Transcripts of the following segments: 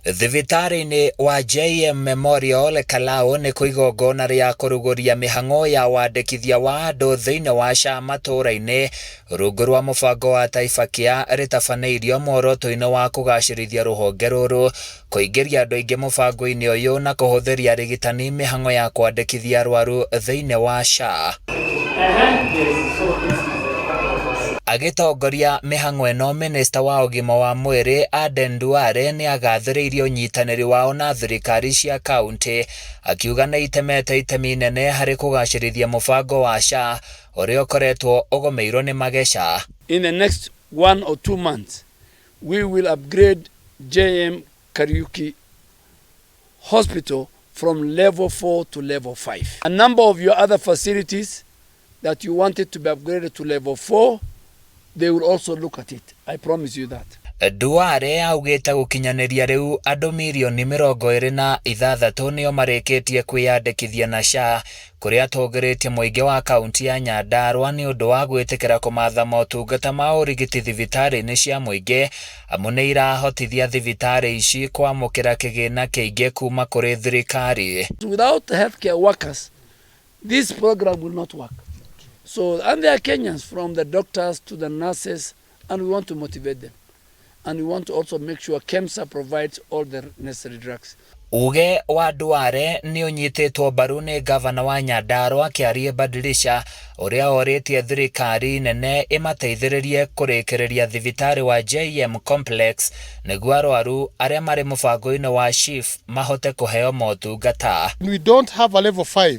Thibitarĩ-inĩ wa JM Memorial Kalau nĩ kũ igongona rĩa kũrugũria mĩhang'o ya wandĩkithia wa andũ thĩinĩ wa SHA matũũra-inĩ rungu rwa mũbango wa Taifa Care rĩtabanĩirio muoroto-inĩ wa kũgacĩrithia rũhonge rũrũ, kũingĩria andũ aingĩ mũbango-inĩ ũyũ na kũhũthĩria arigitani mĩhang'o ya kwandĩkithia arwaru thĩinĩ wa SHA. Agĩtongoria mĩhang'o ĩno, Minista wa ũgima wa mwĩrĩ Aden Duale nĩ agathĩrĩirie ũnyitanĩri wao na thirikari cia kauntĩ, akiuga nĩ itemete itemi inene harĩ kũgacĩrithia mũbango wa SHA ũrĩa ũkoretwo ũgũmĩirwo nĩ mageca. In the next 1 or 2 months, we will upgrade JM Kariuki Hospital from level 4 to level 5. A number of your other facilities that you wanted to be upgraded to level 4, they will also look at it. I promise you that. Duale augĩte gũkinyanĩria rĩu andũ mirioni 26 nĩo marĩkĩtie kwĩyandĩkithia na SHA, kũrĩa atũgĩrĩtie mũingĩ wa kaunti ya Nyandarua nĩ ũndũ wa gwĩtĩkĩra kũmatha motungata ma ũrigiti thibitarĩ-inĩ cia mũingĩ, amu nĩ irahotithia thibitarĩ ici kwamũkĩra kĩgĩna kĩingĩ kuma kũrĩ thirikari. Without healthcare workers, this program will not work. So, and they are Kenyans, from the doctors to the nurses, and we want to motivate them. And we want to also make sure KEMSA provides all the necessary drugs. Uge wa Duale nĩ ũnyitĩtwo mbaru nĩ ngavana wa Nyandarua Kĩarie Badilisha, ũrĩa orĩtie thirikari nene ĩmateithĩrĩrie kũrĩkĩrĩria thibitarĩ wa JM Complex nĩguo arwaru arĩa marĩ mũbango-inĩ wa SHIF mahote kũheo motungata. We don't have a level 5.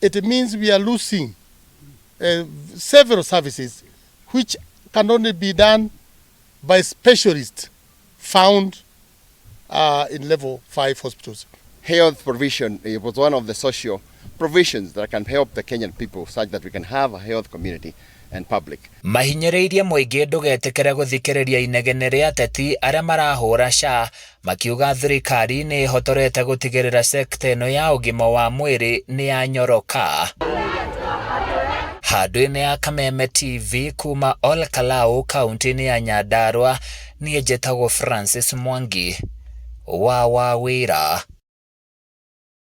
It means we are losing several services which can only be done by specialists found in level 5 hospitals. Health provision, it was one of the social provisions that can help the Kenyan people such that we can have a health community and public. Mahinyĩrĩirie mũingĩ ndũgetĩkĩre gũthikĩrĩria inegene rĩa ateti arĩa marahũra SHA, makiuga thirikari nĩ ĩhotorete gũtigĩrĩra sekta ĩno ya ũgima wa mwĩrĩ nĩ yanyoroka. Handũ-inĩ ya Kameme TV kuma Ol Kalou, kaunti-inĩ ya Nyandarua, niĩ njĩtagwo Francis Mwangi wa Wawĩra.